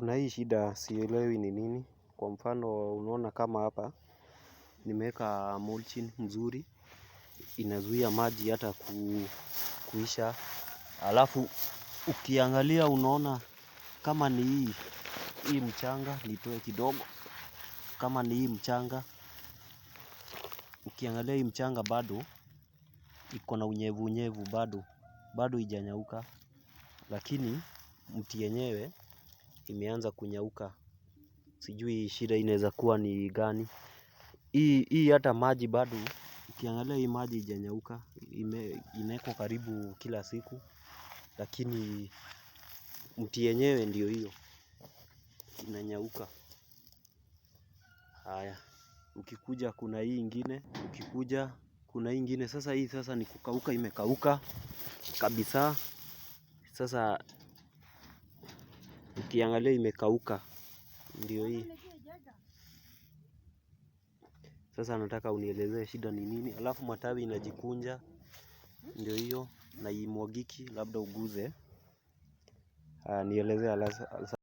Kuna hii shida sielewi ni nini. Kwa mfano unaona kama hapa nimeweka mulching mzuri, inazuia maji hata kuisha. Alafu ukiangalia unaona kama ni hii mchanga, nitoe kidogo. Kama ni hii mchanga, ukiangalia hii mchanga bado iko na unyevu unyevu bado, bado haijanyauka, lakini mti yenyewe imeanza kunyauka. Sijui shida inaweza kuwa ni gani. Hii hata maji bado, ukiangalia hii maji haijanyauka, inawekwa karibu kila siku, lakini mti yenyewe ndio hiyo inanyauka. Haya, ukikuja kuna hii ingine, ukikuja kuna hii ingine. Sasa hii sasa ni kukauka, imekauka kabisa. Sasa ukiangalia imekauka, ndio hii. Sasa nataka unielezee shida ni nini. Alafu matawi inajikunja, ndio hiyo, na imwagiki, labda uguze. Nielezee.